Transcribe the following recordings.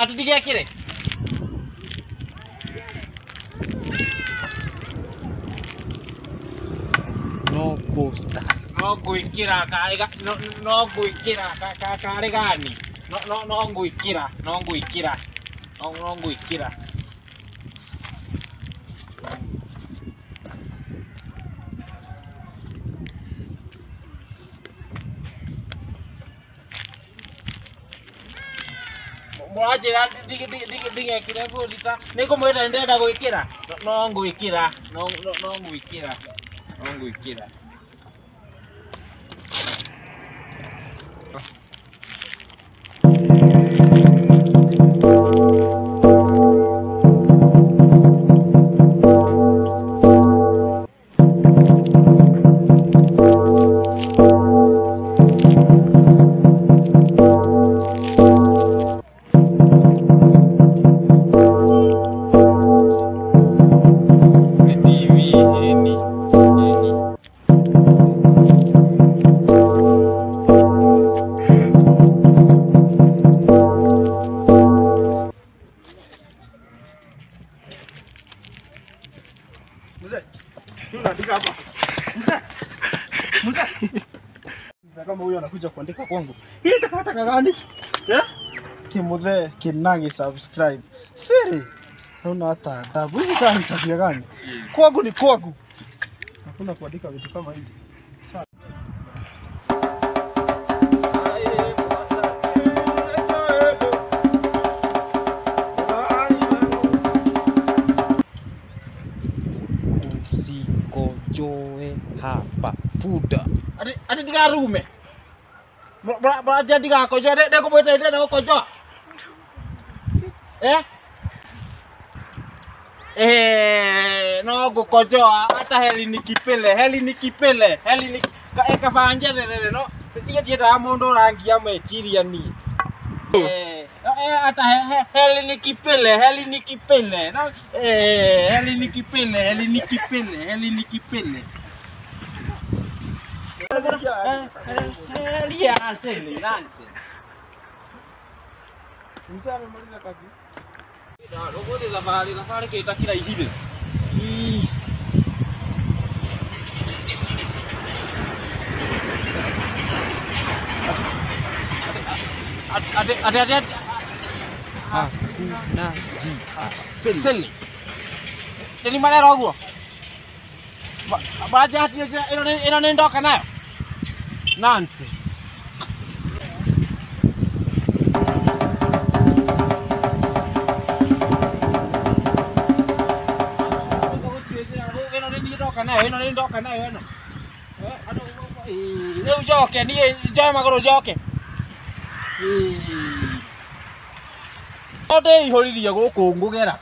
Ati ndigekire. No posters. No ngwikira karĩ no ngwikira karĩ gani. No no ngwikira, no ngwikira. No ngwikira. Mũranjĩra ndigekire bũrita nĩ ngũmwĩra nĩndĩrenda gwĩkĩra no ngwĩkĩra no ngwĩkĩra no ngwĩkĩra. Mzee, unaandika hapa. Mzee. Mzee. Mzee kama huyo anakuja kuandika kwangu. Hii takataka gani? Eh? Kimuzee Kinagi subscribe. Siri. Hauna hata adabu. Hizi kama tabia gani? Kwangu ni kwangu. Hakuna kuandika vitu kama hizi. Usikojoe hapa fuda. Ati ndikarume. Mũranjĩra ndigakojoe ndĩkũmwĩta ndĩrenda gũkojoa. Eh? Eh, no ngũkojoa hata heli ni kipele, heli ni kipele, heli ni kaba njetherere no niĩ ndiendaga mũndũ ũrangia meciria niĩ. Eh, hata heli ni kipele, heli ni kipele. No, eh, heli ni kipele, heli ni kipele, heli ni kipele. Mzee amemaliza kazi. Ũmũthĩ thabarĩ thabarĩ kĩta kĩraihire. Ati ati ati Hakuna njia. Sili. Nĩ marera ũguo? Mũranjĩra ĩno nĩ ndoka nayo? Nancy. Ĩno nĩ niĩ ndoka nayo, ĩno nĩ ndoka nayo ĩno. Rĩu njoke niĩ njoe magũrũ njoke. No ndĩihũririe gũkũ ngũgera.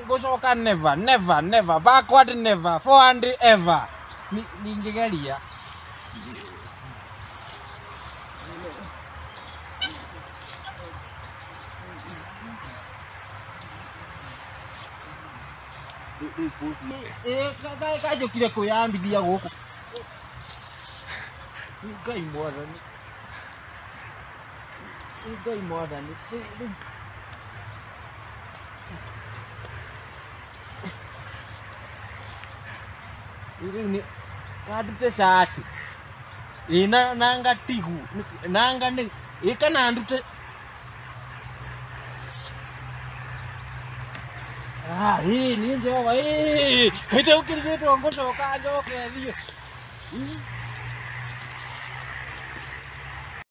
Gũcoka never, never, never, backward never, forward ever. Ningĩgeria. Kanjũkire kwĩyambithia gũkũ. Ngai mwathani. Ngai mwathani. Rĩu nĩ kandute cati. Ĩ nanga tigu. Nanga nĩ ĩ kana ndute. Ah, ĩ nĩ njoga ĩ. Hĩndĩ ũkĩrigĩtwo ngũcoka njoke thiĩ.